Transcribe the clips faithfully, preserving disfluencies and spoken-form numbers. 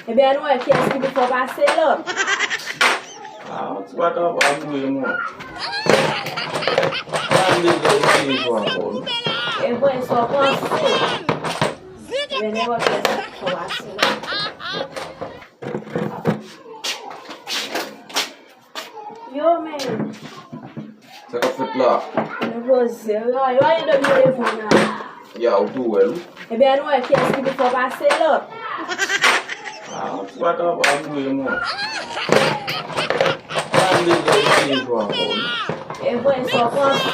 Ebyen, ann wè kiyès ki pi fò pase lòt. Ah, ou ti pa kapab vre, mwen. Pa m bezwen eseye jwe ankò, non. E vre, sa w panse. Ebyen, ann wè kiyès ki pi fò pase lòt. Yo, men. Sa k ap fèt la? Nou poze, yo, yo, yo, depi yo devan nan. Ya, ou tou wè l, wi. Ebyen, ann wè kiyès ki pi fò pase lòt. Ah, ou ti pa kapab vre, mwen. Pa m bezwen eseye jwe ankò, wi. E vre, sa w panse.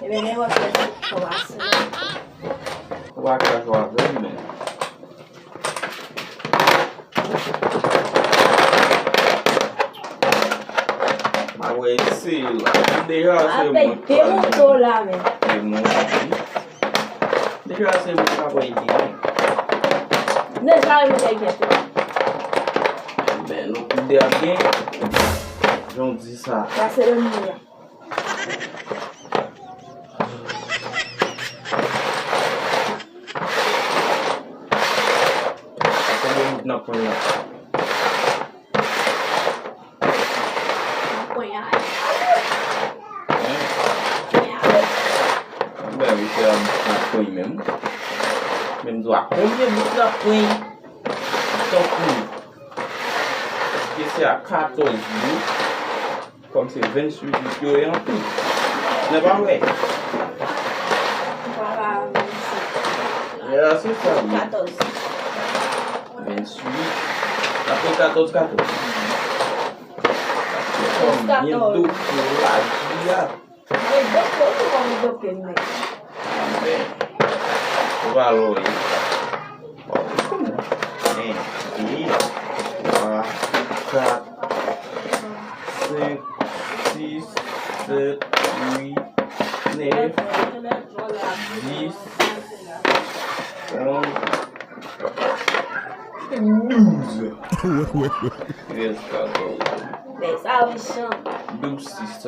Ebyen, ann wè kiyès ki pi fò pase lòt. Ou pa ka jwe avè m, men. M ap eseye la. Deja se mwen k pral demonte w la, men. Demonte. Deja se mwen k ap genyen. Deja mwen te gen tou. Men nou tou de ap gen. Jan w di sa. Sa se le moun la. Konbyen bout n ap pran la? N ap pran y a. Hein? Pran y a. Anben, misye a bout n ap pran menm. Men m di w a konbyen bout n ap pran? Tankou. Èske se a katòz wi? Kòm se venntuit yo ye anpil. Nè pa vre? Vwala, venntuit. Ya, se sa, wi. Katòz. Venntuit. Apre katòz, katòz. Kòm byen dope, la di a. Mwen dope, ou konn dope, men. Anben, ou pa lwen. En, de, twa, kat, senk, sis, sèt, uit, nèf, dis, onz, douz. Rès katòz. Men sa mechan. Doub sis.